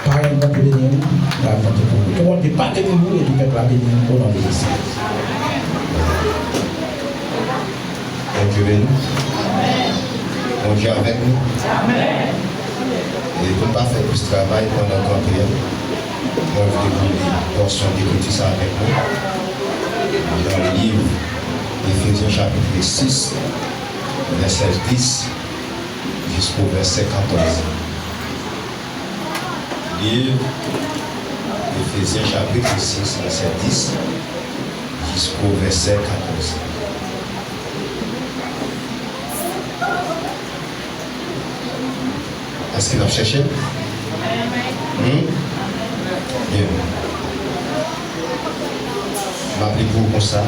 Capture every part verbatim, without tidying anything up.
Parèy mwen te beni w, parèy mwen te pou ou. Ke Bondye pa beni w epi pèp la beni w o non de Jezi. Bondye beni w. Bondye avèk nou. E pou n pa fè plis travay pandan kanpe a, mwen vle pou li pòsyon lekriti sa avèk nou. Nan liv Efezyen chapit sis, vèsè dis, jisko vèsè katòz. Liv Efezyen chapit sis, vèsè dis, jisko vèsè katòz. Èske n ap chèche l? Hmm? Byen. M ap li pou ou konsa.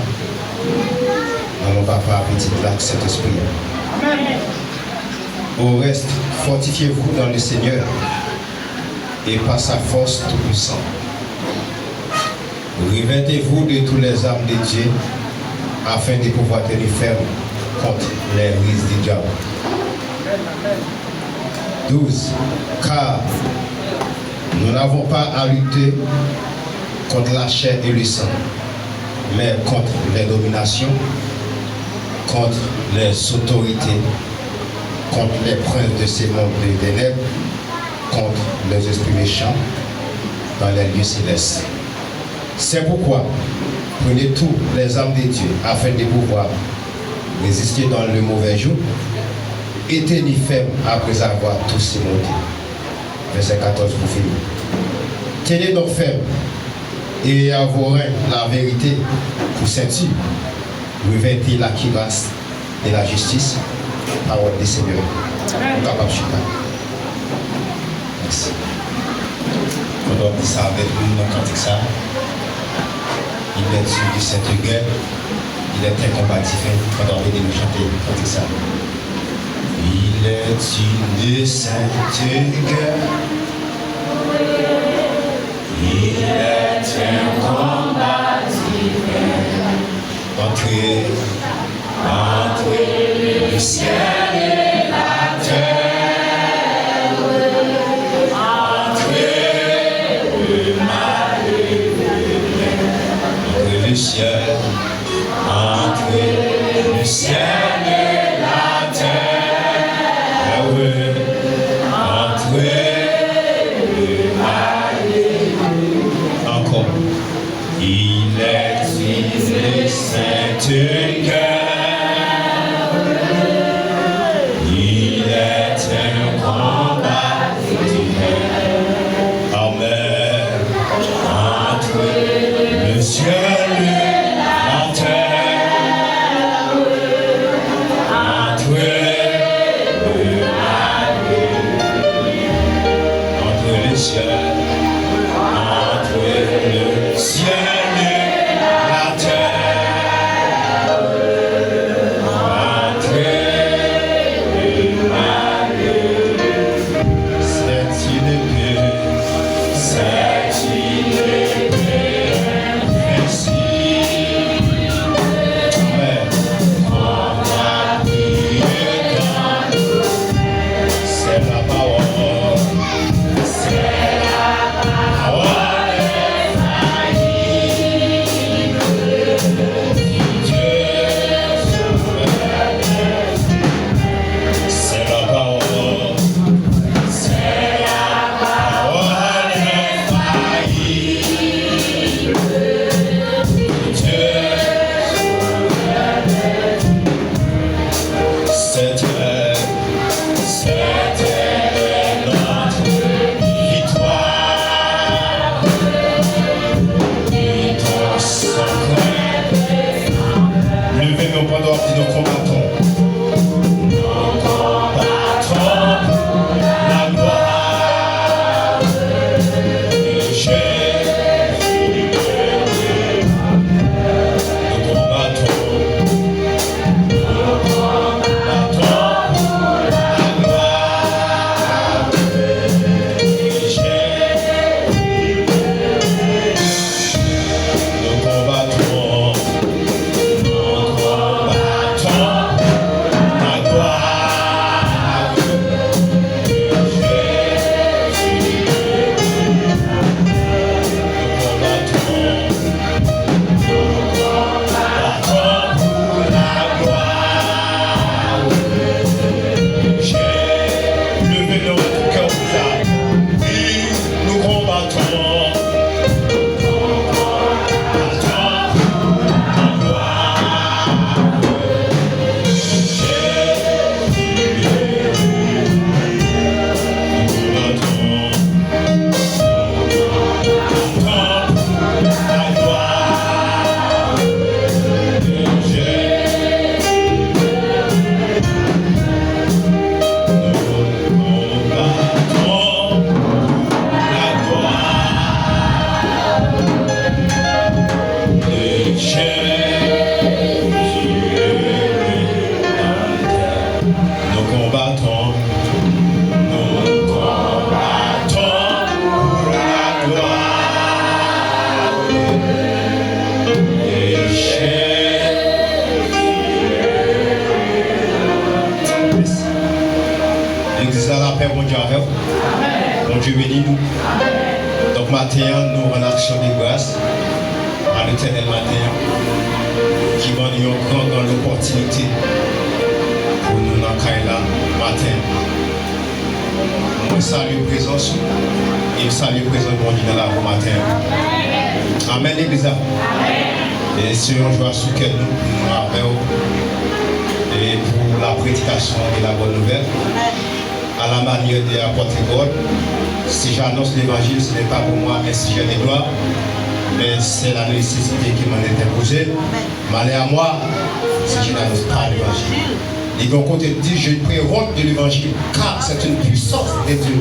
Nan non Papa, Pitit la, ak Sentespri a. Au reste, fortifiez-vous dans le Seigneur et par sa force tout-puissante. Revêtez-vous de toutes les armes de Dieu, afin de pouvoir tenir ferme contre les ruses du diable. Douze. Car nous n'avons pas à lutter contre la chair et le sang, mais contre les dominations, contre les autorités, contre les princes de ce monde de ténèbres, contre les esprits méchants dans les lieux célestes. C'est pourquoi, prenez toutes les armes de Dieu afin de pouvoir résister dans le mauvais jour et tenir ferme après avoir tout surmonté. Vèsè katòz pou fini. Tenez donc ferme et à vos reins la vérité pour ceinture. Revêtez la cuirasse de la justice, parole du Seigneur. Nou kapab chita. Mèsi. Pandan w ap di sa avèk nou nan kantik sa, il est une sainte guerre, il est un combat divin. Pandan w ap ede nou chante kantik sa. Il est une sainte guerre, il est un combat divin. Entre, entre le ciel et la terre. Entre le mal et le bien. Entre le ciel, entre le ciel et la terre. Entre le mal et le bien. Encore. Il est une sainte guerre. Legliz la, lapè Bondye avè w. Bondye beni nou. Donk, maten an, nou rann aksyon de gras a Letènèl maten an, ki ban nou yon gran, gran opòtinite pou nou nan kay la maten an. Mwen salye prezans ou e m salye prezans Bondye nan lavi w maten an. Amèn, legliz la. E se yon jwa sou kè nou pou nou avè w e pou la prédication de la bonne nouvelle. À la manière de l'apôtre Paul, si j'annonce l'évangile, ce n'est pas pour moi un sujet de gloire, mais c'est la nécessité qui m'en est imposée. Malheur à moi si je n'annonce pas l'évangile. Li gen yon kote l di, je ne pré honte de l'évangile, car c'est une puissance de Dieu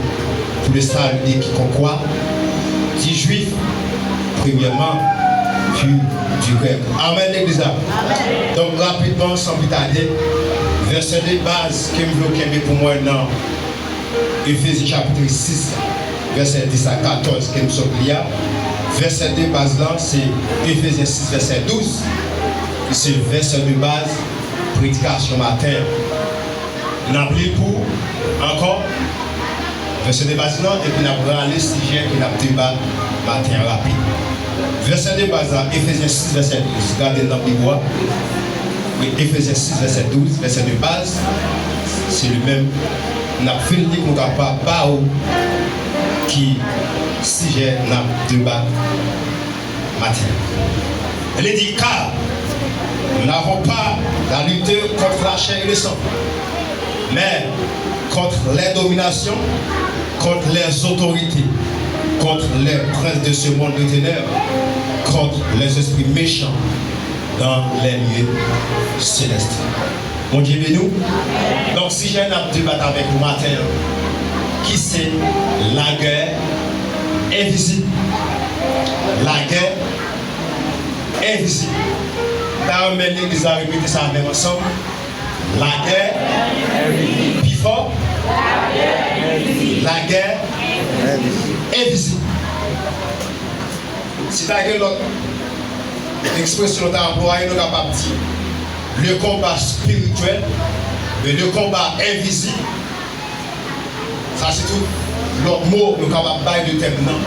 pour le salut de quiconque croit, du juif premièrement, puis du grec. Amèn, legliz la. Donk, rapidman, san pli tade, vèsè de baz ke m vle w kenbe pou mwen nan Efezyen chapit sis, vèsè dis a katòz ke m sot li a. Vèsè de baz lan, se Efezyen sis, vèsè douz. Se vèsè de baz predikasyon maten an. N ap li l pou ou ankò. Vèsè de baz lan, epi n ap rale sijè ke n ap deba maten an rapid. Vèsè de baz la, Efezyen sis, vèsè douz. Gade l nan Bib ou a. Wi, Efezyen sis, vèsè douz, vèsè de baz, se li menm. N ap fin li pou n kapab ba ou ki sijè n ap deba maten an. Li di, car nous n'avons pas à lutter contre la chair et le sang, mais contre les dominations, contre les autorités, contre les princes de ce monde de ténèbres, contre les esprits méchants dans les lieux célestes. Bondye beni w. Donk, sijè n ap debat avèk ou maten an, ki se lagè envizib. Lagè envizib. M ta renmen legliz la repete sa avè m ansanm. Lagè, pi fò, lagè envizib. Si ta gen lòt ekspresyon nou ta anplwaye, nou kapab di le combat spirituel, men le combat invisible, sa se tout lòt mo nou kapab bay de tèm nan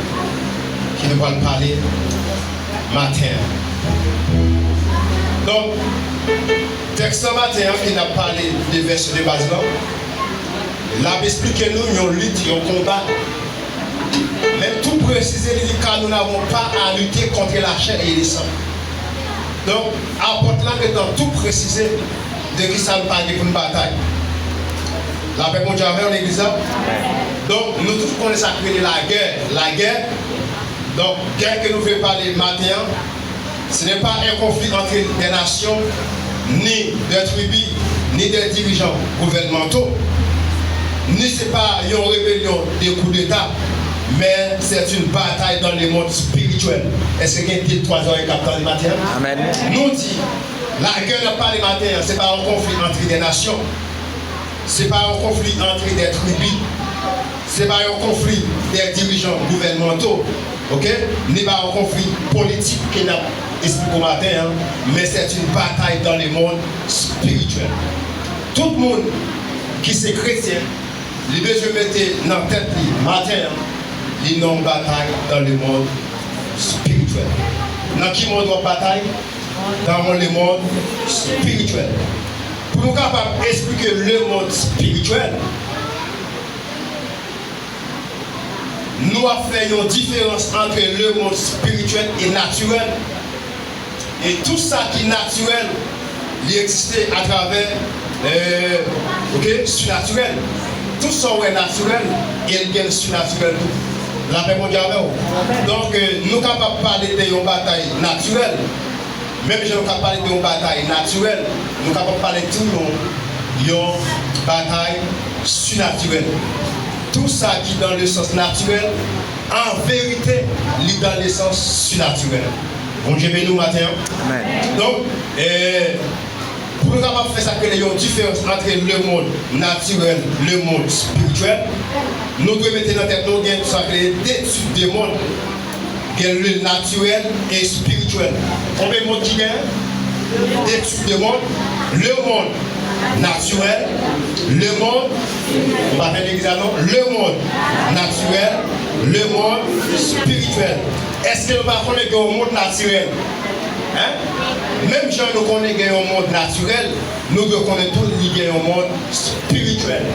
ke nou pral pale maten an. Donk, tèks lan maten an ke n ap pale de vèsè de baz lan, l ap esplike nou yon lit, yon konba. Men l tou presize, li di, car nous n'avons pas à lutter contre la chair et le sang. Donk, apòt la gentan tou presize de kisa nou pa gen pou n batay. Lapè Bondye avè w, legliz la. Donk, nou tout konnen sa k rele lagè. Lagè. Donk, gè ke nou vle pale maten an, ce n'est pas un conflit entre des nations, ni des tribus, ni des dirigeants gouvernementaux, ni se pa yon rebelyon de koudeta, men c'est une bataille dans le monde spirituel. Èske gen de twa zòrèy k ap tande maten an? Amèn. Nou di, lagè n ap pale maten an, se pa yon konfli antre de nasyon. Se pa yon konfli antre de tribi. Se pa yon konfli de dirijan gouvènmanto, oke? Ni pa yon konfli politik ke n ap esplike w maten an, men c'est une bataille dans le monde spirituel. Tout moun ki se kretyen, li bezwen mete nan tèt li maten an, li nan yon batay dans le monde spirituel. Nan ki mond w ap batay? Dans le monde spirituel. Pou nou kapab esplike le monde spirituel, nou ap fè yon diferans antre le monde spirituel e natirèl. E tou sa ki natirèl, li egziste atravè, euh, oke, sinatirèl. Tou sa w wè natirèl, e l gen sinatirèl tou. Lapè Bondye avè w. Donk, euh, nou kapab pale de yon batay natirèl. Menm jan nou ka pale de yon batay natirèl, nou kapab pale tou yon, yon batay sinatirèl. Tou sa ki dans le sens naturel, an verite, li dans le sens sinatirèl. Bondye beni w maten an. Amèn. Donk, eh, pou nou kapab fè sa k rele yon diferans antre le monde naturel, le monde spirituel, nou dwe mete nan tèt nou gen sa k rele de tip de mond. Gen le naturel e spirityèl. Konbyen mond ki gen? De tip de mond. Le monde Natirèl, lemonn, nou pa fè legliz la non, lemonn natirèl, lemonn espirityèl. Èske nou pa konnen gen yon mond natirèl? Hein? Menm jan nou konnen gen yon mond natirèl, nou dwe konnen tou li gen yon mond espirityèl.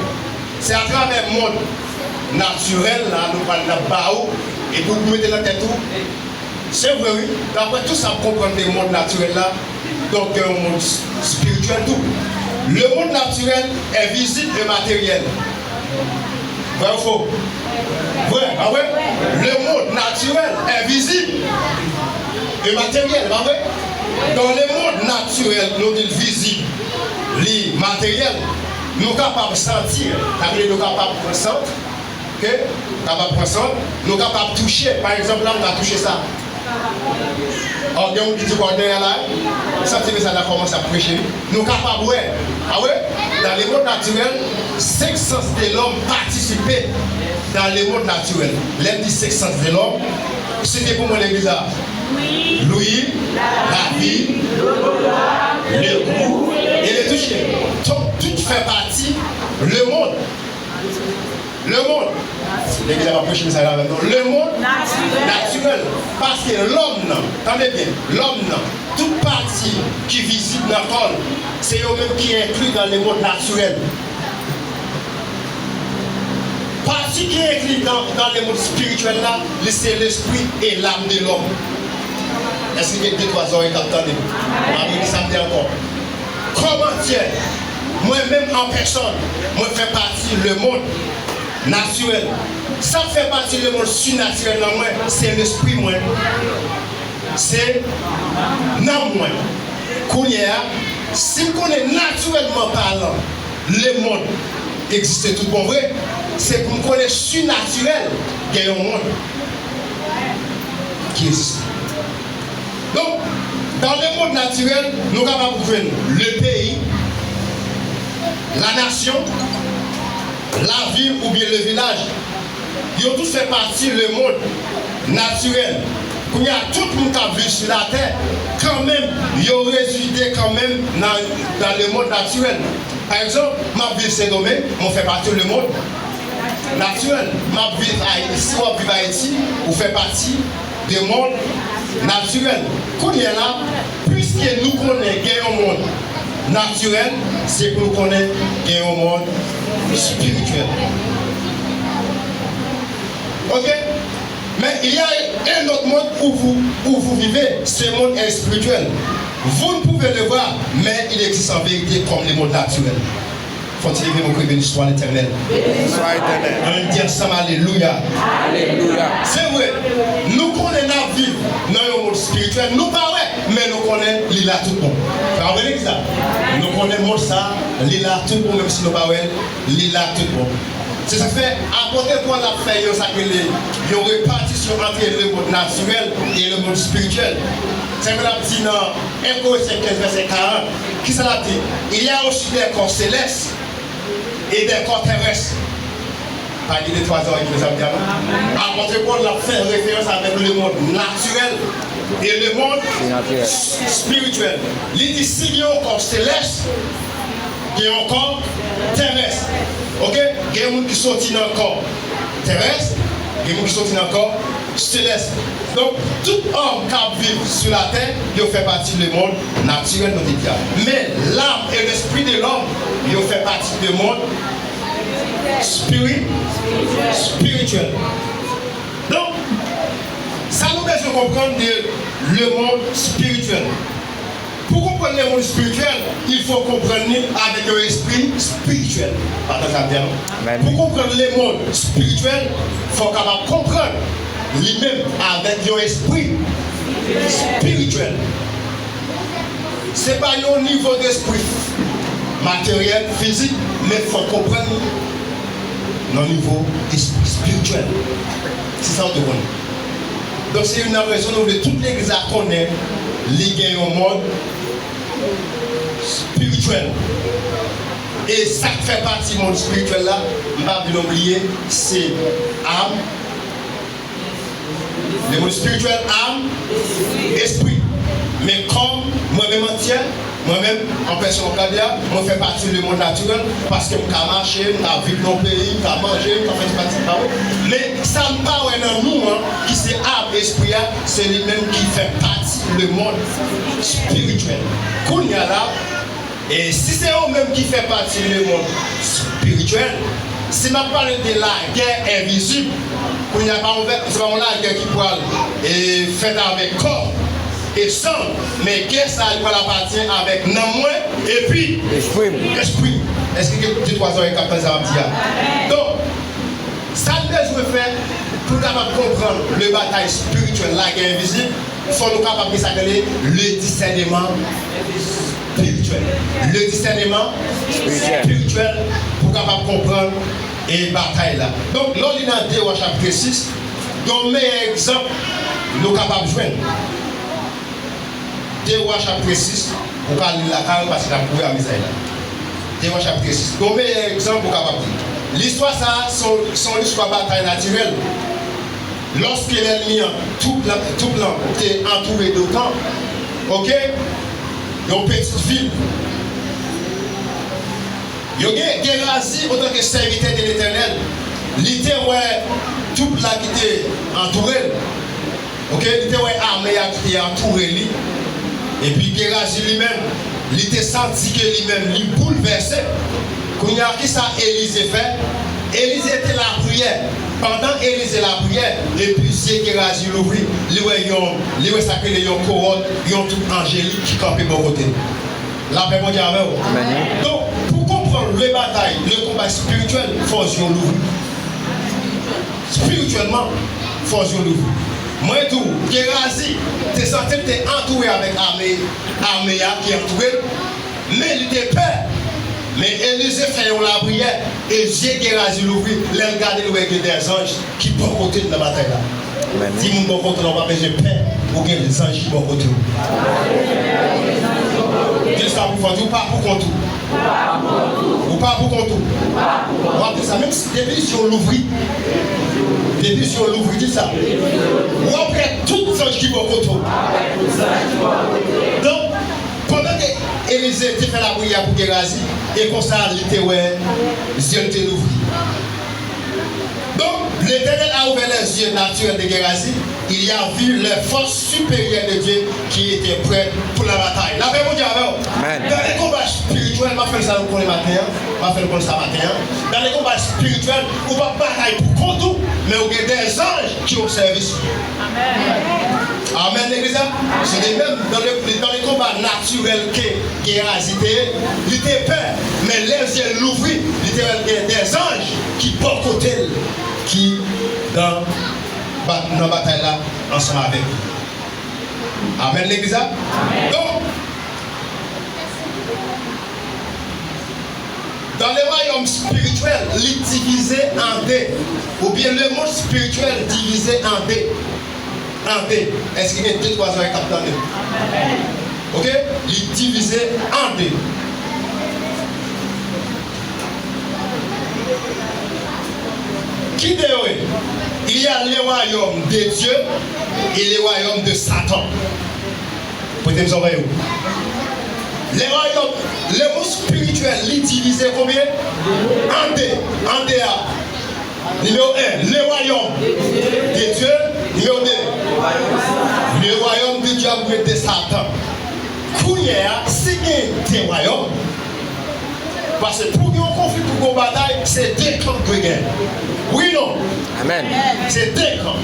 Se atravè mond natirèl la nou pral n ap ba ou, epi ou mete nan tèt ou, se vre wi, daprè tout sa m konprann de mond natirèl la, donk gen yon mond espirityèl tou. Le monde naturel est visible et matériel. Vrai ou faux? Vrai, pa vre? Le monde naturel est visible et matériel, pa vre? Dans le monde naturel, nou di l vizib, li materyèl, nou kapab santi, sa vle di nou kapab pran sant, ok? Kapab pran sant, nou kapab touche, pa egzanp la, m ka touche sa. Ò, gen moun ki di kwa dèyè la, santi mesaj la kòmanse ap preche, wi. Nou kapab wè, a wè, dans le monde naturel, cinq sens de l'homme participer dans le monde naturel. Lè m di cinq sens de l'homme, site pou mwen legliz la. L'ouïe, la vue, l'odorat, le goût et le toucher. Tout, tout fè pati le monde. Le monde. Legliz la pa preche mesaj la avè m non. Le monde naturel. Paske lòm nan, tande byen, lòm nan, tout pati ki vizib nan kò l, se yo menm ki enkli dans le monde naturel. Pati ki enkli dans, dans le monde spirituel la, li se l'esprit et l'âme de l'homme. Èske gen de twa zòrèy k ap tande m? M ap redi sa m di ankò. Kòm antyè, mwen menm an pèsòn, mwen fè pati le monde naturel. Sa k fè pati le monde surnaturel nan mwen, se lespri mwen. Se nanm mwen. Kounye a, si m konnen natirèlman palan, le monde egziste tout bon vre, se pou m konnen surnaturel, gen yon mond ki egziste. Donk, dans le monde naturel, nou kapab jwenn le pays, la nation, la ville oubyen le village. Yo tout fè pati le monde naturel. Kounye a, tout moun k ap viv sou latè, kanmenm, yo rezide kanmenm nan, dans le monde naturel. Pa egzanp, m ap viv Sendomeng, mwen fè pati le monde naturel. M ap viv Ayiti, si w ap viv Ayiti, ou fè pati de monde naturel. Kounye a la, piske nou konnen gen yon mond natirèl, se pou nou konnen gen yon mond espirityèl. Ok? Mais il y a un autre monde où vous, où vous vivez, ce monde est spirituel. Vous ne pouvez le voir, mais il existe en vérité comme le monde naturel. Fò ti leve men w, ke beni swa Letènèl. Beni swa Letènèl. Ann di ansanm, alelouya. Alelouya. Se vre, nou konnen n ap viv nan yon mond espirityèl, nou pa wè, men nou konnen li la tout bon. Pa vre, legliz la? Nou konnen mond sa, li la tout bon, menm si nou pa wè l, li la tout bon. Se sa k fè apot Pòl ap fè yon, sa k rele yon repatisyon ant le mond natirèl e le mond espirityèl. Se sa l ap di nan en Korentyen kenz, vèsè karant. Kisa l ap di? Il y a aussi des corps célestes et des corps terrestres. Pa gen de twa zòrèy ki fè sa m di a non. Apot Pòl ap fè referans avèk le mond natirèl e le mond espirityèl. Li di si gen yon kò selès, gen yon kò terès. Ok? Gen moun ki soti nan kò terès, gen moun ki soti nan kò selès. Donk, tout òm k ap viv sou latè, yo fè pati le mond natirèl, nou te di a. Men, l'âme et l'esprit de l'homme, yo fè pati de mond spiri-, spirityèl. Donk, sa nou bezwen konprann de le mond spirityèl. Pou konprann le mond spirityèl, il faut konprann li avèk yon espri spirityèl. Pataje avè m. Amen. Pou konprann le mond spirityèl, fò w kapab konprann li menm avèk yon espri spirityèl. Se pa yon nivo despri materyèl, fizik, men fò w konprann li nan nivo espri spirityèl. Se sa w dwe konnen. Donk, se youn nan rezon nou vle tout legliz la konnen li gen yon mond espirityèl. E sa k fè pati mond espirityèl la, m pa vle nou bliye, se am, le mond espirityèl, am, espri. Men kòm mwen menm antyè, Mwen menm, an pèsonèl, Claudia, mwen fè pati lemonn natirèl, paske m ka mache, m ka viv nan peyi, m ka manje, m ka fè tout pati pa mwen. Men sa m pa wè nan nou an, ki se ap espri a, se li menm ki fè pati lemonn espirityèl. Kounye a la, e si se yo menm ki fè pati lemonn espirityèl, si m ap pale de lagè envizib, kounye a pa yon vè-, se pa yon lagè ki pral, e, fèt avèk kò e san, men gè sa a li pral apatyen avèk nanm mwen epi Espri m. Espri m. Èske gen de twa zòrèy k ap tande sa m ap di a? Donk, sa n bezwen fè pou n kapab konprann le batay espirityèl, lagè envizib, fò nou kapab gen sa k rele le disèneman espirityèl. Le disèneman Espirityèl. Espirityèl pou kapab konprann e batay la. Donk, lè w li nan de Wa chapit sis, gen yon meyè egzanp nou kapab jwenn. De Wa chapit sis, ou ka li l lakay ou paske n ap kouri a mesaj la. De Wa chapit sis. Gen yon meyè egzanp ou kapab li. Listwa sa a, se yon, se yon listwa batay natirèl. Lòske lènmi an, twoup lan, twoup lan te antoure Dotan, oke, yon pitit vil. Yo gen Gerazi antanke sèvitè de Letènèl. Li te wè twoup la ki te antoure l. Oke, li te wè ame a ki te antoure li. Epi Gerazi li menm, li te santi ke li menm, li boulvèse. Kounye a, kisa Elize fè? Elize te lapriyè. Pandan Elize lapriyè, epi zye Gerazi louvri, li wè yon, li wè sa k rele yon kowòt, yon twoup anjelik ki kanpe bò kote l. Lapè Bondye avè w. Amèn. Donk, pou konprann le batay, le konba espirityèl, fò zye w louvri. Espirityèlman, fò zye w louvri. Mwen tou, Gerazi te santi l te antoure avèk ame, ame a ki antoure l, men li te pè. Men Elize fè yon lapriyè, e zye Gerazi louvri, lè l gade, l wè gen dèzanj ki bò kote l nan batay la. Amèn. Di moun bò kote w la, ou pa bezwen pè, ou gen zanj ki bò kote w. Di sa pou fò, di ou pa pou kont ou. Ou pa pou kont ou. W ap di sa, menm si depi zye w louvri. Depi zye w louvri, di sa. W ap wè tout zanj ki bò kote w. Donk, pandan ke Elize te fè lapriyè pou Gerazi, e konsa li te wè, zye l te louvri. Donc, l'Éternel a ouvert les yeux naturels de Géhazi. Il y a vu les forces supérieures de Dieu qui étaient prêtes pour la bataille. Lapè Bondye avè w. Amen. Dan le konba espirityèl, m ap fè l sa nou konnen maten an, m ap fè l konn sa maten an. Dan le konba espirityèl, ou p ap batay pou kont ou, men ou gen dè zanj ki o sèvis ou. Amen, legliz la. Se de menm, dan le, dan le konba natirèl ke Géhazi te ye, li te pè, men lè zye l louvri, li te wè l gen dè zanj ki bò kote l, ki nan, ba, nan batay la ansanm avèk li. Amen, legliz la. Donk, dans le royaume spirituel, li divize an de, oubyen le monde spirituel divize an de. An de. Èske gen de, twa zòrèy k ap tande m? Oke? Li divize an de. Ki de yo ye? Il y a le royaume de Dieu et le royaume de Satan. Prete m zòrèy ou. Le royaume, le monde spirituel, li divize konbyen? An de. An de a. Nimewo en, le royaume de Dieu. Nimewo de, le royaume de Dieu ap rete Satan. Kounye a, si gen de wayòm, paske pou gen yon konfli, pou gen yon batay, se de kan k dwe gen. Wi, non? Amen. Se de kan.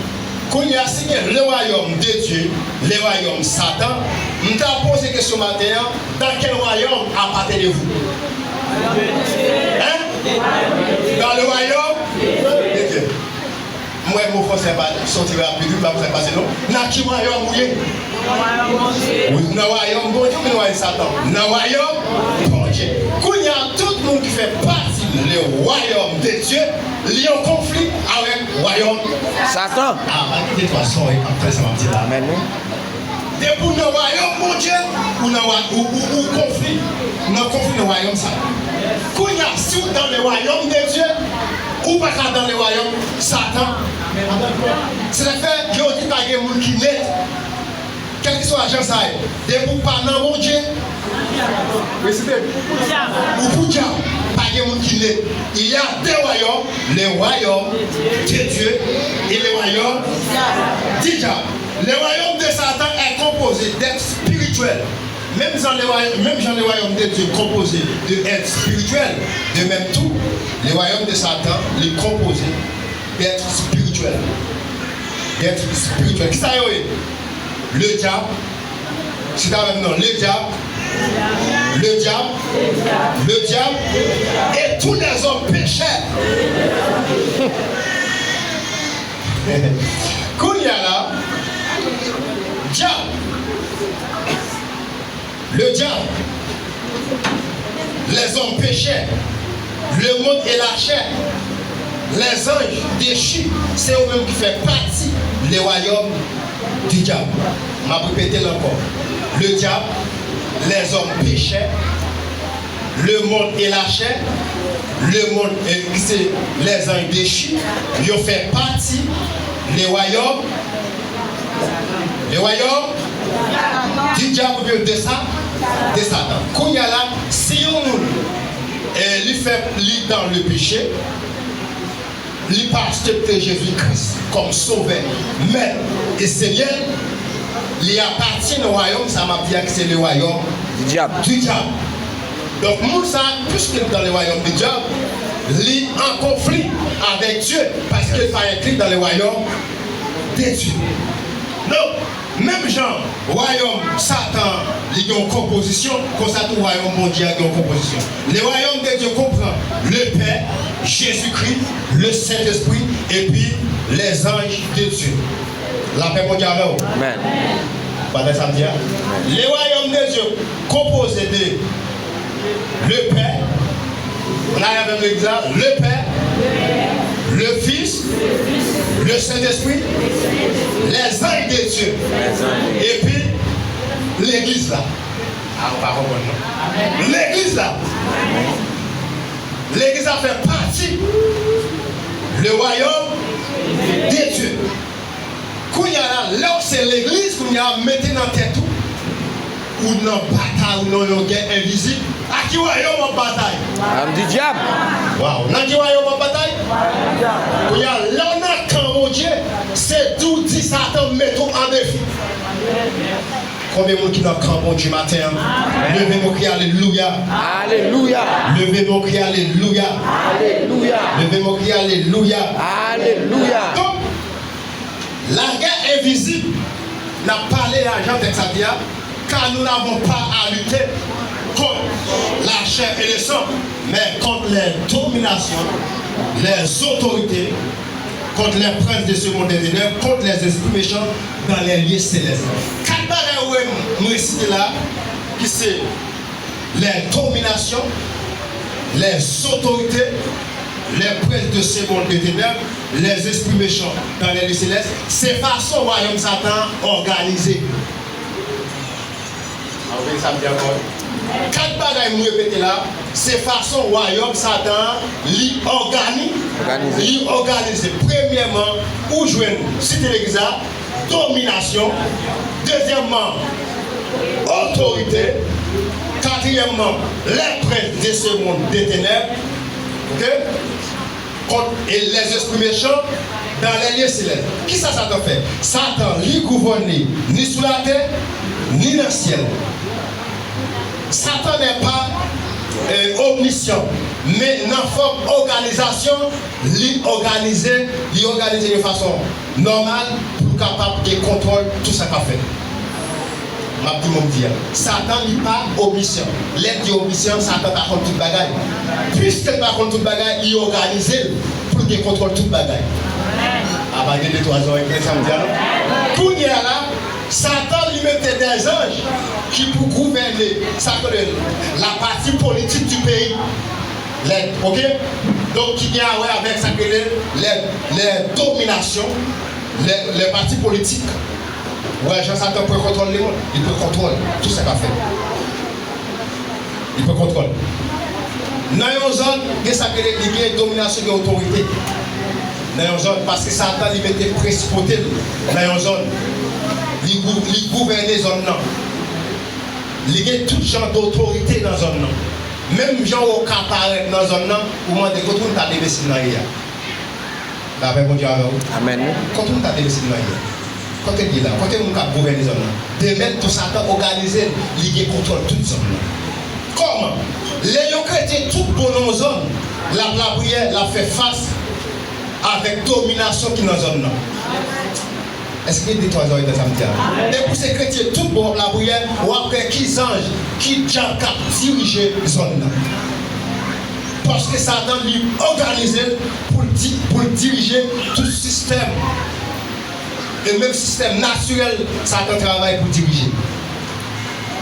Kounye a, si gen le royaume de Dieu, le royaume Satan, m ta poze kesyon maten an, dans quel royaume appartenez-vous? Hein? Dans le royaume de Dieu. M wè mo fransè pa soti rapid, wi, m pa konn sa k pase non. Nan ki wayòm ou ye? Ou nan wayòm Bondye oubyen nan wayòm Satan? Nan wayòm Bondye. Kounye a, tout moun ki fè pati le royaume de Dieu, li an konfli avèk wayòm Satan. A, pa kite twa sòrèy k ap fè sa m ap di la. Amen, wi. Depi w nan wayòm Bondye, ou nan wa-, ou, ou, ou konfli, nan konfli nan wayòm sa. Kounye a, si w dans le royaume de Dieu, ou pa ka dans le royaume Satan. Se sa k fè, yo di pa gen moun ki net. Kèlkeswa jan sa ye, depi w pa nan Bondye, Resite. Ou pou dyab. Pa gen moun ki net. Il y a deux royaumes, le royaume de Dieu et le royaume du diable. Le royaume de Satan est composé d'êtres spirituels. Même jan le royaume, même jan le royaume de Dieu composé de êtres spirituels, de même tout, le royaume de Satan li composé d'êtres spirituels. D'êtres spirituels. Kisa yo ye? Le diable. Site avè m non. Le diable. Le diable. Le diable. Et tous les hommes pécheurs. Kounye a la, dyab. Le diable, les hommes pécheurs, le monde et la chair, les anges déchus, se yo menm ki fè pati le royaume du diable. M ap repete l ankò. Le diable, les hommes pécheurs, le monde et la chair, le monde, eh, se les anges déchus, yo fè pati le royaume Le royaume du diable oubyen de sa, de Satan. Kounye a la, si yon moun, eh, li fè, li dans le péché, li pa aksepte Jezi Kris kòm sovè, mèt e senyè, li apatyen nan wayòm sa m ap di a ki se le royaume du diable. Du diable. Donk, moun sa, puisqu'il est dans le royaume du diable, li an konfli avec Dieu, paske l pa enkli dans le royaume de Dieu. Donk, menm jan wayòm Satan li gen yon konpozisyon, konsa tou wayòm Bondye a gen yon konpozisyon. Le royaume de Dieu comprend le Père, Jésus-Christ, le Saint-Esprit, epi les anges de Dieu. Lapè Bondye avè w. Amen. Bagay sa m di a. Le royaume de Dieu composé de le Père, ann ale avè m legliz la, le Père, le Fils, le Saint-Esprit, les anges de Dieu, epi legliz la. A, ou pa konprann non. Legliz la. Legliz la fè pati le royaume de Dieu. Kounye a la, lè w se legliz, kounye a mete nan tèt ou, ou nan batay, ou nan yon gè envizib. A ki wayòm w ap batay? Wayòm di dyab. Waw, nan ki wayòm w ap batay? Kounye a, lè w nan kan Bondye, se di w di Satan mete w an defi. Konbyen moun ki nan kan Bondye maten an? Leve men w, kriye alelouya. Alelouya. Leve men w, kriye alelouya. Alelouya. Leve men w, kriye alelouya. Alelouya. Donk, lagè envizib, n ap pale a jan tèks la di a, car nous n'avons pas à lutter contre la chair et le sang, mais contre les dominations, les autorités, contre les princes de ce monde des ténèbres, contre les esprits méchants dans les lieux célestes. Kat bagay ou wè m resite la, ki se les dominations, les autorités, les princes de ce monde de ténèbres, les esprits méchants dans les lieux célestes, se fason wayòm Satan an òganize. An, ou tande sa m di ankò? Kat bagay m repete la, se fason wayòm Satan an li ògani, li òganize. Premyèman, ou jwenn site legliz la, dominasyon. Dezyèmman, otorite. Katriyèmman, les princes de ce monde de ténèbres. Oke? Kont, et les esprits méchants dans les lieux célestes. Kisa Satan fè? Satan, li gouvène ni sou latè, ni nan syèl. Satan n'est pas, euh, omniscient, men nan fòm òganizasyon, li òganize, li òganize de fason nòmal pou l kapab gen kontwòl tout sa k ap fèt. M ap di moun di a. Satan li pa omnisyan. Lè l di omnisyan, Satan pa konn tout bagay. Piske l pa konn tout bagay, li òganize l pou l gen kontwòl tout bagay. A pa gen de twa zòrèy k tande sa m di a non. Kounye a la, Satan li mete dèzanj ki pou gouvène sa k rele lapati politik di peyi. Lè, oke? Donk, ki gen a wè avèk sa k rele lè, lè dominasyon, lè, lè pati politik. Ou wè jan Satan pran kontwòl lemonn, li pran kontwòl tout sa k ap fèt. Li pran kontwòl. Nan yon zòn, gen sa k rele, li gen dominasyon, gen otorite. Nan yon zòn, paske Satan, li mete prensipalite l nan yon zòn. Li gou-, li gouvène zòn nan. Li gen tout jan dotorite nan zòn nan. Menm jan w ka parèt nan zòn nan, ou mande kote moun ta demesin nan ye a. Lapè Bondye avè w. Amèn. Kote moun ta demesin nan ye a. Kote l ye la? Kote moun k ap gouvène zòn nan? De mèt tou Satan òganize l, li gen kontwòl tout zòn nan. Kòman? Lè yon kretyen tout bon nan yon zòn, l ap lapriyè, l ap fè fas avèk dominasyon ki nan zòn nan. Èske gen de twa zòrèy tande sa m di a? Depi w se kretyen tout bon w ap lapriyè, w ap wè ki zanj, ki dyab k ap dirije zòn nan. Paske Satan li òganize l pou l di, pou l dirije tout sistèm. E menm sistèm natirèl, Satan travay pou dirije.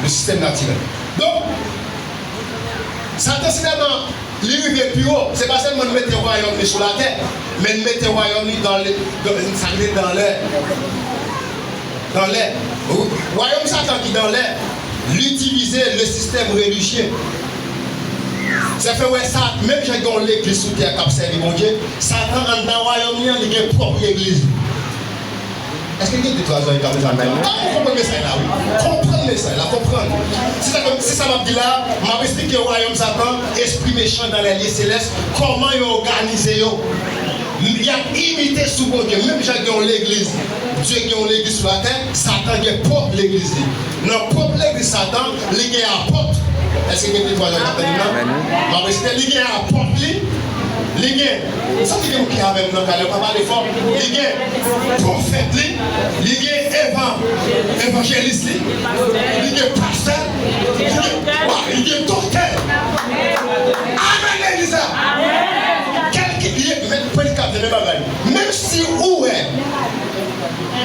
Le sistèm natirèl. Donk, Satan se tèlman li rive pi wo, se pa sèlman l mete wayòm li sou latè, men l mete wayòm li dan lè, dan, sa rele dan lè. Dan lè. Wayòm Satan ki dan lè, li itilize le sistèm relijye. Sa fè w wè sa, menm jan gen yon legliz sou tè k ap sèvi Bondye, Satan anndan wayòm li an, li gen pwòp legliz li. Èske gen de twa zòrèy k ap tande sa? Amèn. Tankou w konprann mesaj la, wi. Konprann mesaj la, konprann. Se sa, se sa m ap di la, m ap esplike wayòm Satan, espri mechan dans les lieux célestes, kòman yo òganize yo. Y ap imite sou Bondye. Menm jan gen yon legliz, Dye gen yon legliz sou latè, Satan gen pwòp legliz li. Nan pwòp legliz Satan, li gen apòt. Èske gen de twa zòrèy k ap tande m nan? Amèn. M ap esplike, li gen apòt li, li gen, santi gen moun ki avè m nan kay la, pa pale fò. Li gen pwofèt li, li gen evan-, evanjelis li, li gen pastè, li gen, wa, li gen doktè. Amèn, legliz la. Kèlke, men, predikatè, men bagay. Menm si ou wè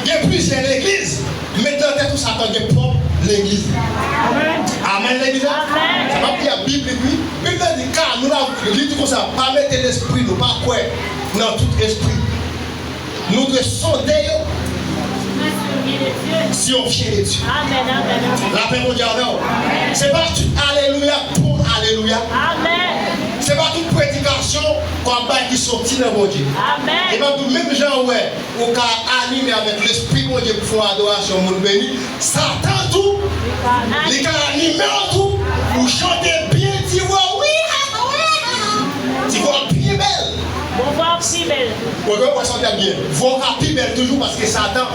gen plizyè legliz, met nan tèt ou Satan gen pwòp legliz li. Amèn, legliz la. Sa m ap di a biblik, wi. Bib la di, ka nou la, li di konsa, pa mete lespri nou, pa kwè nan tout espri. Nou dwe sonde yo si yo vyen de Dye. Lapè Bondye avè w. Se pa tout alelouya k bon alelouya. Se pa tout predikasyon k w ap bay ki soti nan Bondye. E m ap di w, menm jan w wè ou ka anime avèk Lespri Bondye pou fè yon adorasyon, moun beni, Satan tou, li ka anime w tou, ou chante byen, ti vwa, wi, ti vwa byen bèl. Bon, vwa pi bèl. Ou wè, ou wè sa w t ap byen. Vwa w ka pi bèl toujou paske Satan.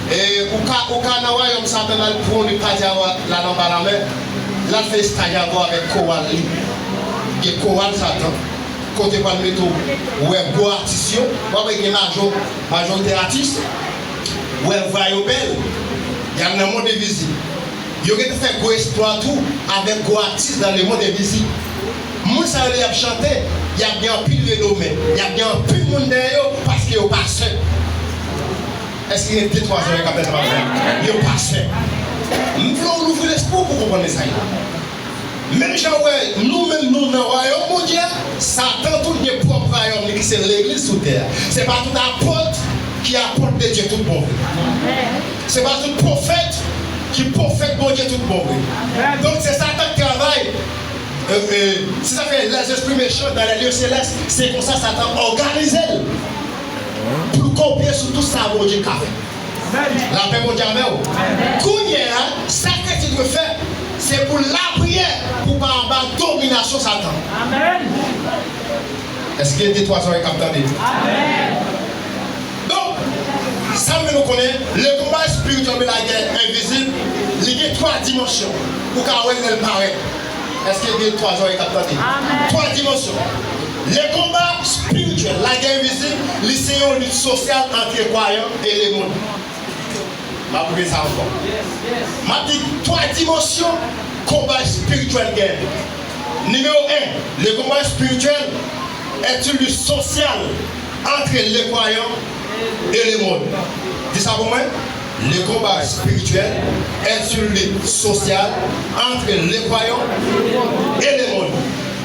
E, ou ka, ou ka nan wayòm Satan, l al pran yon katye la nan Balamè. L al fè estaj avè w avèk koral li. Gen koral Satan. Kote pral mete w, ou wè gwo atis yo. W ap wè gen lajan, majorite atis. Ou wè vwa yo bèl. Y al nan Mont de Vizi. Yo gentan fè gwo eksplwa tou avèk gwo atis nan lemonn envizib. Moun sa yo lè y ap chante, y ap gen anpil renome, y ap gen anpil moun dèyè yo paske yo pa sen. Èske gen de twa zòrèy k ap tande sa m ap di a? Yo pa sen. M vle w louvri lespri w pou w konprann mesaj la. Menm jan w wè nou menm nou nan wayòm Bondye a, Satan tou gen pwòp wayòm li ki se legliz sou tè a. Se pa tout apot ki apot de Dye tout bon vre. Se pa tout pwofèt ki pwofèt Bondye tout bon vre. Donk se Satan k travay. E, e, se sa k fè lèzespri mechan dans les lieux célestes, se konsa Satan òganize l pou l kopye sou tout sa Bondye ka fè. Lapè Bondye avè w. Kounye a, sa kretyen dwe fè, se pou l lapriyè pou pa anba dominasyon Satan. Èske gen de twa zòrèy k ap tande? Donk, sa m vle nou konnen, le konba espirityèl oubyen lagè envizib, li gen twa dimansyon. Ou ka wè l lè l parèt. Èske gen twa zòrèy k ap tande? Twa dimansyon. Le konba espirityèl, lagè envizib, li se yon lit sosyal ant lekwayan e lemonn. M ap repete sa ankò. M ap di twa dimansyon konba espirityèl gen. Nimewo en, le konba espirityèl est une lutte sociale entre les croyants et le monde. Di sa pou mwen. Le konba espirityèl est une lutte sociale entre les croyants et le monde.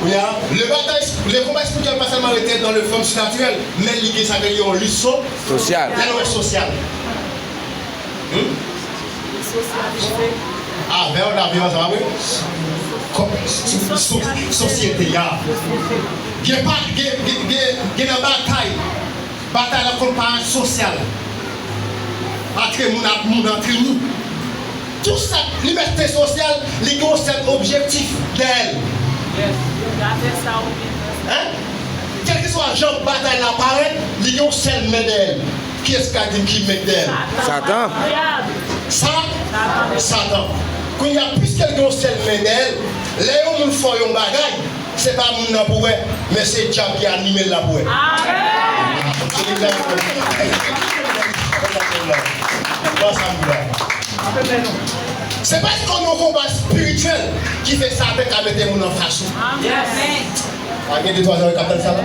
Kounye a, le batay, le konba espirityèl pa sèlman rete dans le fòm sinatirèl, men li gen sa ke li yon lit so-, sosyal. Lè nou wè sosyal. Hmm? Avè w, n ap viv ansanm, pa vre? Kò-, so-, so-, sosyete a. Gen pa, gen, gen, gen, gen nan batay. Batay la kont parèt sosyal. Antre moun ak moun, antre nou. Tout sa, libète sosyal, li gen yon sèl objektif dèyè l. Hein? Kèlkeswa jan batay la parèt, li gen yon sèl men dèyè l. Kiyès k ka di m ki men k dèyè l? Satan. Sa? Satan. Kounye a, piske l gen yon sèl men dèyè l, lè yon moun fè w yon bagay, se pa moun nan pou wè, men se dyab ki anime l la pou wè. Amen. Se pa yon konba espirityèl ki fè Satan ka mete moun anfas ou. Amen. A gen de twa zòrèy k ap tande sa la?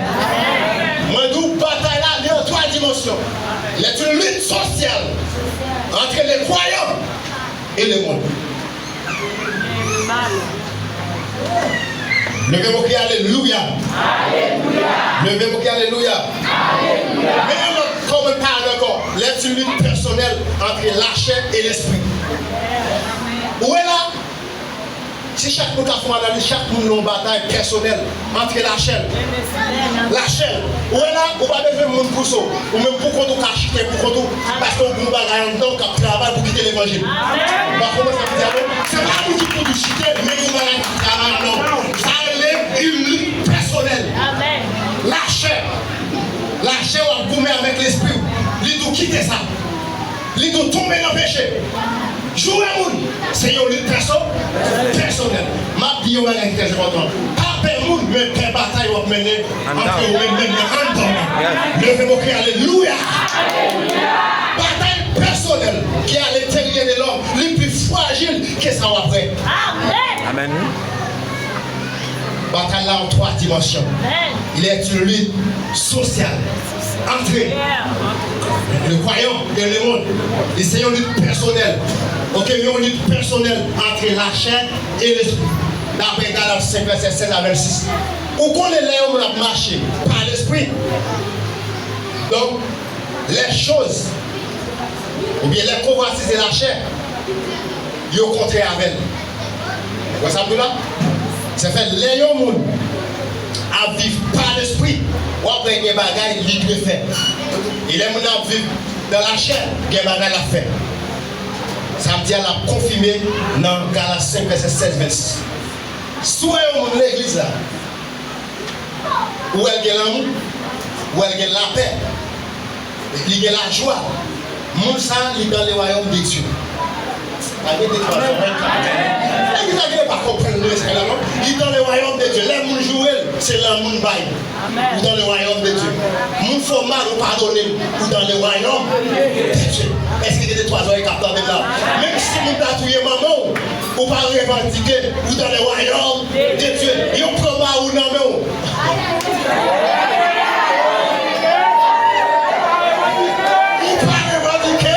Mwen di w, batay la, li an twa dimansyon. Il est une lutte sociale entre les croyants et le monde. Leve pou kri alelouya. Leve pou kri alelouya. Men yon lòt kòmantè ankò. Il est une lutte personnelle entre la chair et l'esprit. Ou wè la, si chak moun ka fè yon analiz, chak moun nan yon batay pèsonèl antre lachè l. Lachè l. Ou wè la, ou pa bezwen moun pouse w. Ou menm pou kont ou ka chite pou kont ou, paske ou gen yon bagay anndan w k ap travay pou kite levanjil. Ou pa konprann sa m di a non? Se pa moun ki pou tou chite, men gen yon bagay k ap travay anndan w. Sa rele une lutte personnelle. Lachè. Lachè w ap goumen avèk lespri w. Li di w kite sa. Li di w tonbe nan peche. Joure moun, se yon lit pèso-, pèsonèl. M ap di yon bagay ki trè enpòtan. Pa pè moun, men pè batay w ap mennen antre ou menm, menm nan anndan w. Leve pou kri alelouya. Batay pèsonèl ki a lenteryè de lòm, li pi frajil ke sa w ap wè. Amèn. Batay la an twa dimansyon. Il est une lutte sociale entre le croyant et le monde. Li se yon lit pèsonèl. Ok, yon lit pèsonèl antre lachè e lespri. Daprè Galat senk, vèsè sèz a vennsis. Ou konnen lè yon moun ap mache pa lespri. Donk, lè choz oubyen lè konvwatiz de lachè yo kontrè avè l. Ou wè sa m di w la? Sa fè lè yon moun ap viv pa lespri, w ap wè gen bagay li dwe fè. E lè moun nan ap viv nan lachè, gen bagay l ap fè. Sa m di a la ap konfime nan Galat senk, vèsè sèz, vennsis. Si w wè yon moun legliz la, ou wè l gen lanmou, ou wè l gen lapè, li gen lajwa. Moun sa a, li dans le royaume de Dieu. Malgre de twa zòrèy k ap tande. Legliz la genlè pa konprann mesaj la non. Li dans le royaume de Dieu. Lè moun joure l, se lanmou l bay. Ou dans le royaume de Dieu. Moun fè w mal, ou padone l, ou dans le royaume de Dieu. Èske gen de twa zòrèy k ap tande m la? Menm si moun ta touye manman w, ou pa revandike, ou dans le royaume de Dieu. Yo pran mari w nan men w. Ou pa revandike,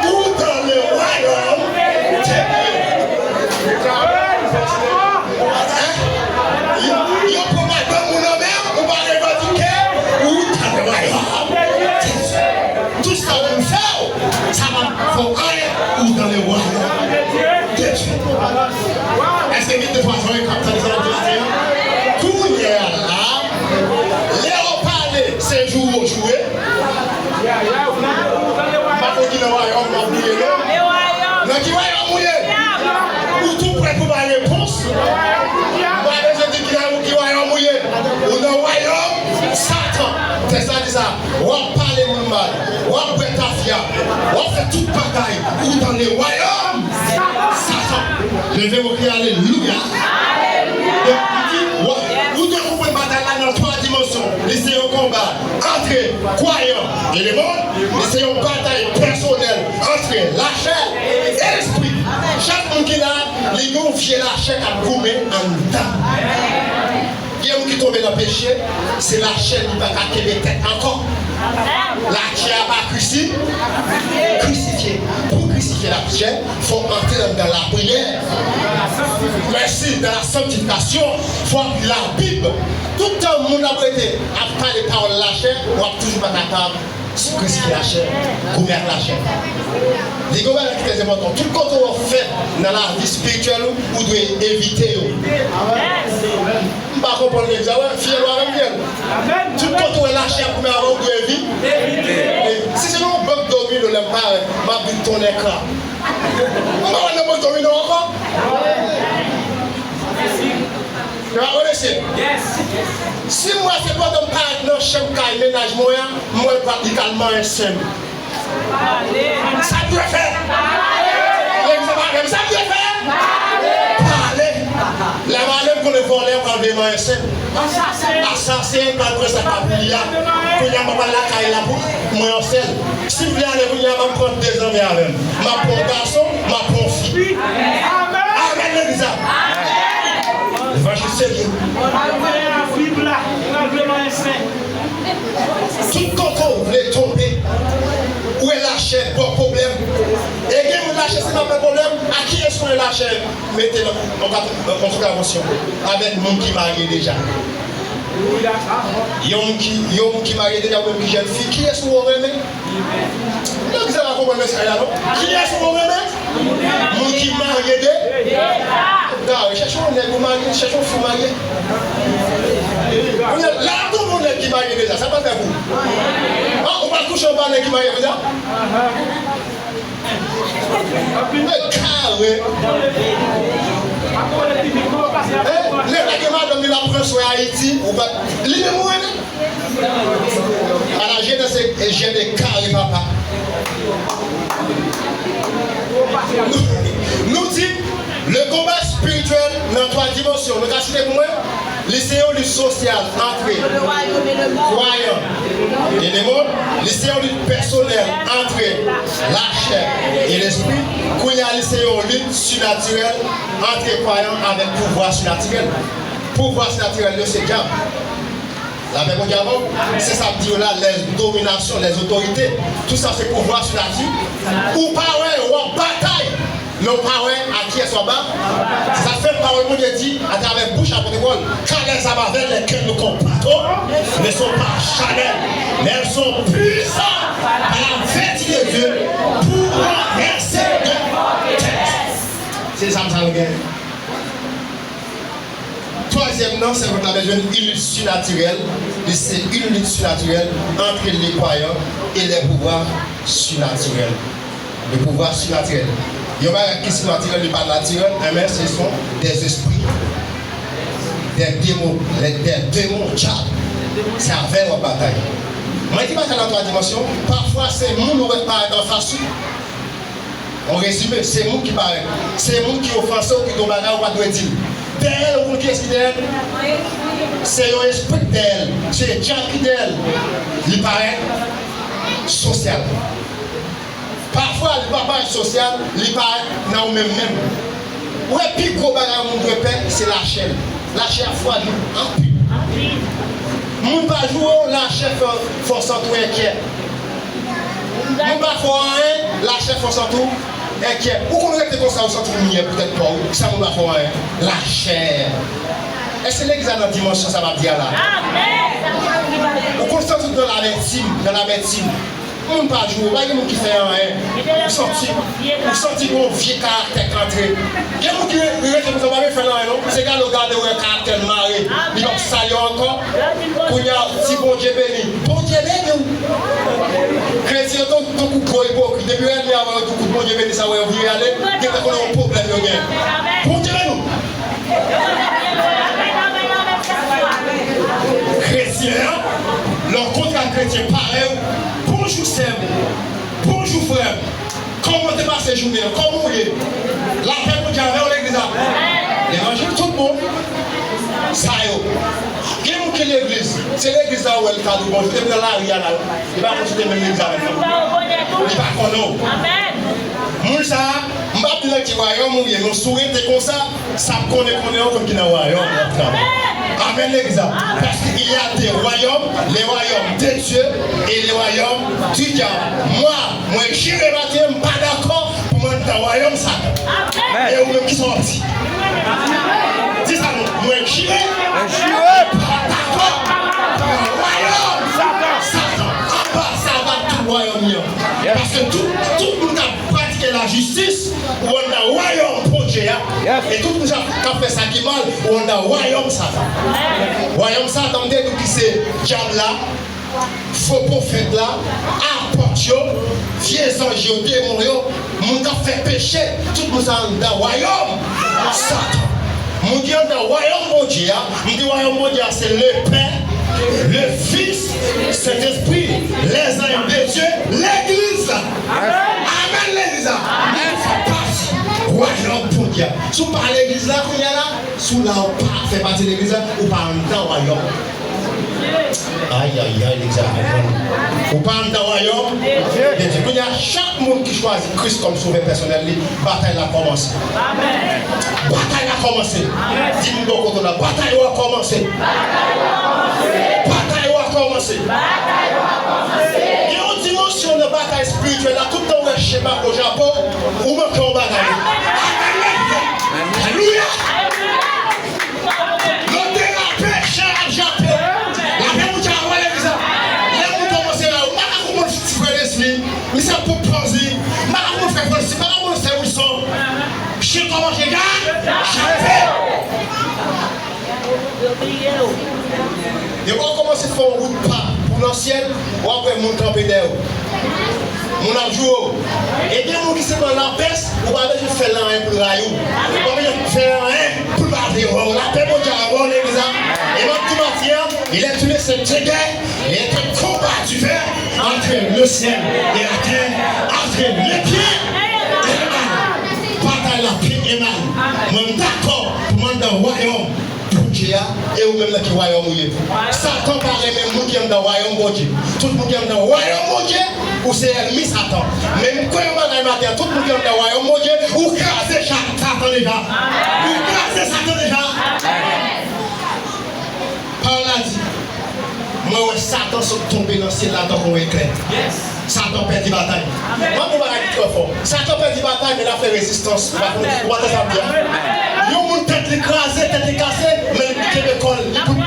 ou dans le royaume de Dieu. Hein? Yo, yo pran madanm ou nan men w, ou pa revandike, ou dans le royaume de Dieu. Tout sa moun fè w, sa pa fè w anyen, ou dans le royaume de Dieu. Èske gen de twa zòrèy k ap tande sa m ap di a? Kounye a la, lè w pale, se joure w joure. M pa konn ki nan wayòm m ap priye non. Nan ki wayòm ou ye? Ou tou prè pou bay repons. M pa bezwen di ki nan ki wayòm ou ye. Ou nan wayòm Satan. Tèks la di sa. W ap pale moun mal. W ap bwè tafya. W ap fè tout bagay. Ou dans le royaume Satan. Leve pou kri alelouya. Donk, li di, w, ou dwe konprann batay la nan twa dimansyon. Li se yon konba antre kwayan e lemonn. Li se yon batay pèsonèl antre lachè e lespri. Chak moun ki la, li gen yon vye lachè k ap goumen anndan. Gen moun ki tonbe nan peche, se lachè li pa ka kenbe tèt ankò. Lachè a pa krisi-, krisifye. Pou krisifye lachè, fò w antre anndan lapriyè. Mèsi, dans la sanctification, fò w ap li Labib. Tout tan moun ap rete ap pale pawòl lachè, w ap toujou pa kapab Krisi lachè, goumen ak lachè. Li gen yon bagay ki trè enpòtan. Tout kote w ap fè nan lavi espirityèl ou, ou dwe evite yo. M pa konprann legliz la, wè, fiyèl ou avè m, fiyèl. Tout kote w wè lachè ap goumen avè w, ou dwe evi-, evite. Si se nan yon bank domino lè m parèt, m ap vin tonnè krab. M pa wè nan bank Domino ankò? Yo pa konnen se. Si m wè se pandan m parèt nan chanm kay mennaj mwen an, m wè l pa, li ka al manyen sen m. Sa m dwe fè? Legliz la pa menm, sa m dwe fè? Pale. Lè m ale, m konnen vòlè yo pral vin manyen sen m. Asasen pral pran sa k pa pou li a. Kounye a, m ap al lakay la pou mwen yon sèl. Si m vle ale kounye a, m ap pran de zanmi avè m. M ap pran yon gason, m ap pran yon fi. Amèn, legliz la. Levanjil serye. Tout kote w vle tonbe, ou wè lachè ba w pwoblèm. E gen moun lachè se pa fè pwoblèm. A kiyès ou wè lachè mete nan, nan, nan kontravensyon avèk moun ki marye deja? Yon moun ki, yon moun ki marye deja, ou menm ki jèn fi, kiyès ou renmen? Legliz la pa konprann mesaj la, non. Kiyès ou renmen? Moun ki marye de-, gade, chèche yon nèg ou marye, chèche yon fi ou marye. Kounye a, lè a tou yon nèg ki marye deja, sa pa fè pou ou. Ah, ou pa kouche anba nèg ki marye deja? Men kare. Hein? Nèg la gen madanm li, l ap pran swen Ayiti, ou pa, li menm ou renmen? À la jeunesse, je déclare papa. Nou, nou di, le combat spirituel nan twa dimansyon. Nou ka site pou mwen, li se yon lit sosyal antre kwayan e lemond, li se yon lit pèsonèl antre lachè e lespri. Kounye a, li se yon lit sinatirèl antre kwayan avèk pouvwa sinatirèl. Pouvwa sinatirèl yo se dyab. Lapè Bondye avè w. Se sa m di yo la, les dominations, les autorités. Tout sa se pouvwa sou nati. Ou pa wè, w ap batay, men ou pa wè a kiyès w ap ba. Se sa k fè pawòl Bondye di atravè bouch apot Pòl, car les armes avec lesquelles nous combattons ne sont pas charnelles, mais elles sont puissantes par la vertu de Dieu pour renverser des forteresses. Se zam sa nou genyen. Twazyèm nan, sèvant la bezwen yon lit sinatirèl. Li se yon lit sinatirèl antre le kwayan e le pouvwa sinatirèl. Le pouvwa sinatirèl. Yon bagay ki sinatirèl, li pa natirèl, enben se son des esprits, des démons, les, des démons, dyab. Se avè l w ap batay. Mwen ki batay nan twa dimansyon, pafwa se moun ou wè parèt anfas ou. On rezime, se moun ki parèt. Se moun ki ofanse w, ki di w bagay ou pa t dwe di l. Dèyè l, ou konn kiyès ki dèyè l? Se yon espri k dèyè l. Se dyab ki dèyè l. Li parèt sosyal. Pafwa, li pa parèt sosyal, li parèt nan ou menm menm. Ou wè, pi gwo bagay yon moun dwe pè, se lachè l. Lachè a fwajil anpil. Moun pa joure w, lachè fè, fè w santi w enkyè. Moun pa fè w anyen, lachè fè w santi w enkyè. Ou konn rete konsa, ou santi w nyè poutèt pa w, san moun pa fè w anyen. Lachè. Èske legliz la nan dimansyon sa m ap di a la? Ou konn santi w nan lamètim, nan lamètim. Moun pa joure w, pa gen moun ki fè anyen. Ou santi, ou santi gen yon vye karaktè k antre. Gen moun ki re-, rete konsa, pa vle fè l anyen non. Se gade w gade w wè karaktè l mare. Li p ap salye w ankò. Kounye a, ti Bondye beni. Bondye beni w. Kretyen yo tan-, tankou gwo ipokrit. Depi yo wè li a wè yo di kout Bondye beni sa, wè yo vire ale. Gentan konnen yon pwoblèm yo gen. Bondye beni w. Kretyen an, lè w kontre ak kretyen parèy ou, bonjou sè m, bonjou frè m, kòman w te pase jounen an, kòman w ye? Lapè Bondye avè w legliz la. Levanjil tout bon. Sa yo. Gen moun ki legliz, se legliz la ou wè l ka di w bonjou, depi nan lari a la, li pa konn si te menm legliz avè l. Li pa konnen w. Moun sa a, m p ap di nan ki wayòm ou ye, men si w rete konsa, sa ap konnen konnen w konn ki nan wayòm w ap travay. Amèn, legliz la. Paske il y a deux royaumes, le royaume de Dieu et le royaume du diable. Mwen, mwen jire maten, m pa dakò pou mwen nan wayòm Satan. E ou menm, kisa w ap di? Di sa non, mwen jire. Mwen jire. M pa dakò pou mwen nan wayòm Satan. Anba Satan tout wayòm li an. Paske tout, tout moun k ap pratike lajistis, ou anndan wayòm Bondye a. E tout moun k ap fè sa ki mal, ou anndan wayòm Satan. Wayòm Satan, m te di w ki se dyab la, fo pwofèt la, apot yo, vye zanj yo, demon yo, Moun k ap fè peche, tout moun sa anndan wayòm Satan. Moun ki anndan wayòm Bondye a, m di wayòm Bondye a se Lepè, Lefis, Sentespri, lèzanj de Dye, legliz la. Amèn, legliz la. Ou fè pati wayòm Bondye a. Si w pa legliz la kounye a la, si w la ou pa fè pati legliz la, ou pa anndan wayòm. Ayayay, legliz la konprann. Ou pa anndan wayòm de Dye. Kounye a, chak moun ki chwazi Kris kòm sovè pèsonèl li, batay la kòmanse. Batay la kòmanse. Di moun bò kote w la, batay ou a kòmanse. Batay ou a kòmanse. Gen yon dimansyon nan batay espirityèl la, tout tan ou wè chen pa ko japo, ou manke yon bagay. Alelouya! Yo derape, chen ap jape. Lapè Bondye a wè legliz la. Lè moun kòmanse la, makak ou konn frè Leslie, misye ap pran pòz li, makak ou konn frè Francis, makak ou konn frè Wilson. Chen kòmanse ja, jape. Depi w kòmanse fè yon wout pa pou nan syèl, w ap wè moun kanpe dèyè w. Moun ap joure w. E gen moun ki se nan lapès, ou pa bezwen fè l anyen pou l rayi w. Ou pa bezwen fè anyen pou l pa vle wè w. Lapè Bondye a wè w legliz la. E m ap di maten an, il est une sainte guerre, il est un combat divin entre le ciel et la terre, entre les biens et le mal. Batay la, byen e mal. Mwen m dakò pou m anndan wayòm Bondye a, e ou menm nan ki wayòm ou ye. Satan pa renmen moun ki anndan wayòm Bondye. Tout moun ki anndan wayòm Bondye, ou se ènmi Satan. Men m kwè yon bagay maten an, tout moun ki anndan wayòm Bondye, ou kraze Satan deja. Ou kraze Satan deja. Pawòl la di, mwen wè Satan sot tonbe nan syèl la tankou yon eklè. Satan pèdi batay. Mwen di yon bagay ki trè fò. Satan pèdi batay, men l ap fè rezistans. Ou pa konn, ou pa konn sa m di a? Yon moun tèt li kraze, tèt li kase, men li kenbe kò l, li bout.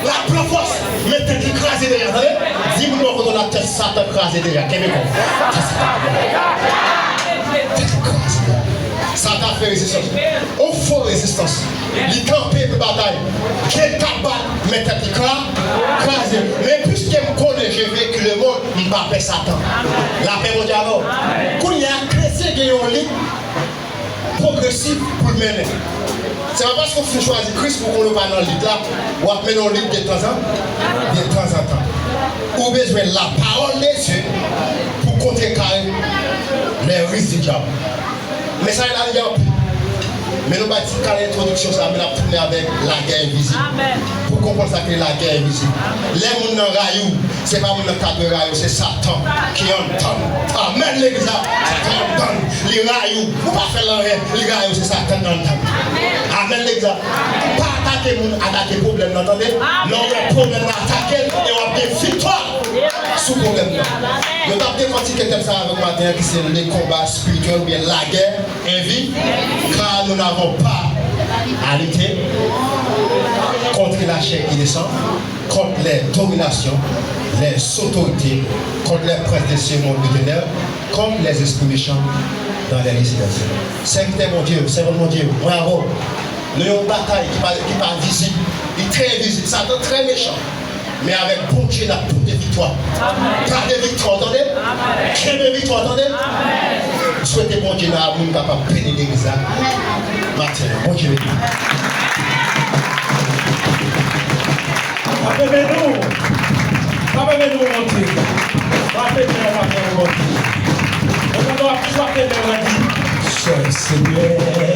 L ap pran fòs, men tèt li kraze deja, tande? Di moun bò kote w la, tèt Satan kraze deja, kenbe kò w. Tèt Satan kraze deja. Satan fè rezistans. Yon fo rezistans. Li kanpe pou batay. Kè l ka bat, men tèt li kra-, kraze. Men piske m konnen je vaincu le monde, m pa pè Satan. Lapè Bondye avè w. Kounye a, kretyen gen yon lit pwogresif pou l mennen. Se pa paske w fin chwazi Kris pou konnen w pa nan lit la, w ap mennen yon lit detanzan, detanzantan. Ou bezwen la parole de Dieu pou kontrekare les ruses du diable. Mesaj la li anpil. Men nou bay ti kal entwodiksyon sa, men n ap tounen avèk lagè envizib. Pou konprann sa k rele lagè envizib. Lè moun nan rayi w, se pa moun nan k ta dwe rayi w, se Satan ki anndan l. Amèn, legliz la. Satan anndan l. Li rayi w. Ou pa fè l anyen. Li rayi w, se Satan anndan l. Amèn, legliz la. Pa atake moun, atake pwoblèm nan, tande. Lè w wè pwoblèm nan atake l, e w ap gen viktwa sou pwoblèm nan. Nou t ap dekòtike tèm sa avèk maten an ki se le combat spirituel oubyen lagè envizib, car nous n'avons pas à lutter contre la chair et le sang, contre les dominations, les autorités, contre les princes de ce monde de ténèbres, contre les esprits méchants dans les lieux célestes. Sèvitè Bondye, sèvant Bondye, mwen avè w. Nou yon batay ki pa, ki pa vizib, li trè envizib, Satan trè mechan. Men avèk Bondye n ap pote viktwa. Gade viktwa w, tande. Kenbe viktwa w, tande. M swete Bondye nan amoun kapab beni legliz la maten an. Bondye beni. Frape men nou. Frape men nou, Bondye. Frape men nou, frape men nou, Bondye. Mwen pandan w ap frape men w, w ap di, Sè Senyè.